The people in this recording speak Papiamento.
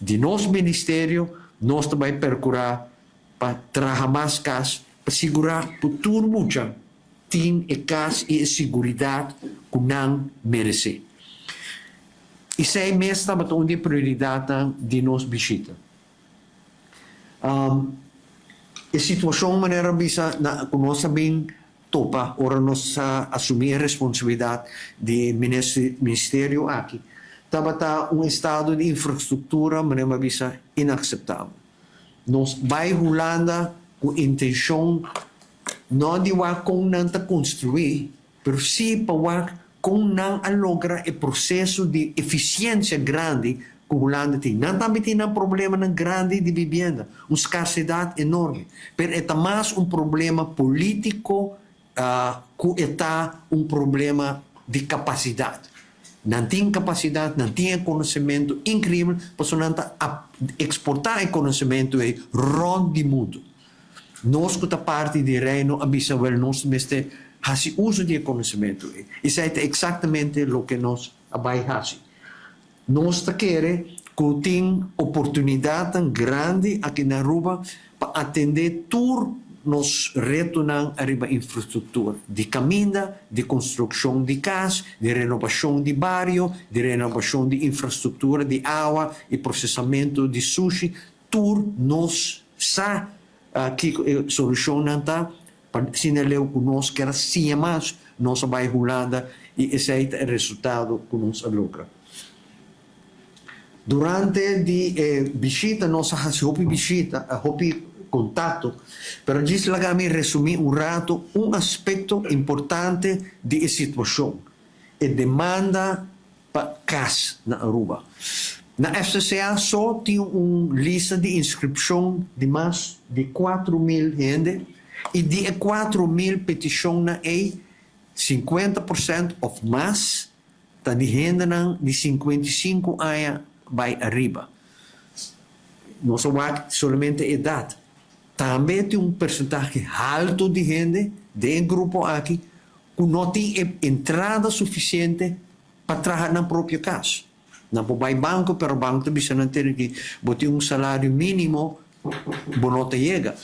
Di nos ministerio, nos ta bay percura pa traha mas cas, pa sigura cu tur mucha tin e cas y e siguridad cu nan merece. Esey mes tabata un di e prioridadnan di nos bishita. E situacion manera a bisa na cu nos a bin topa ora nos a asumi e responsabilidad di e ministerio aki tabata un estado di infrastructura manera a bisa inaceptabel. Nos bay Hulanda cu intencion no di wak con nan ta construi, pero si pa wak con nan a logra e proceso di eficiencia grandi cu Hulanda tin. Nan tambe tin nan problemanan grandi di vivienda, un scarsedad enorme, pero e ta mas un problema politico cu e ta un problema di capacidad. Nan tin capacidad, nan tin e conocemento increibel, pasobra nan ta exporta e conocemento ey rond di mundo. Nos cu ta parti di Reino a bisa, wel, nos mester haci uso di e conocemento ey. Esey ta exactamente loke nos a bay haci. Nos ta kere cu tin oportunidadnan grandi aki na Aruba pa atende tur nos retonan ariba infrastructura, di caminda, di construccion di cas, di renobacion di bario, di renobacion di infrastructura di awa y procesamento di sushi. Tur nos sa kico e solucionnan ta, pa asina leu cu nos kier a siña mas, nos a bay Hulanda y esey ta e resultado cu nos a logra. Durante di e bishita nos a haci hopi bishita, hopi contacto, pero djis laga mi resumi un rato un aspecto importante di e situacion, e demanda pa cas na Aruba. Na FCCA so tin un lista di inscripcion di mas di 4000 hende y di e 4000 peticionnan ey, 50% of mas ta di hendenan di 55 aña bay ariba. Nos a wak solamente edad. Tambe tin un percentahe halto di hende den e grupo aki cu no tin e entrada suficiente pa traha nan propio cas. Nan por bay banco, pero banco ta bisa nan tene ki bo tin un salario minimo, bo no ta yega.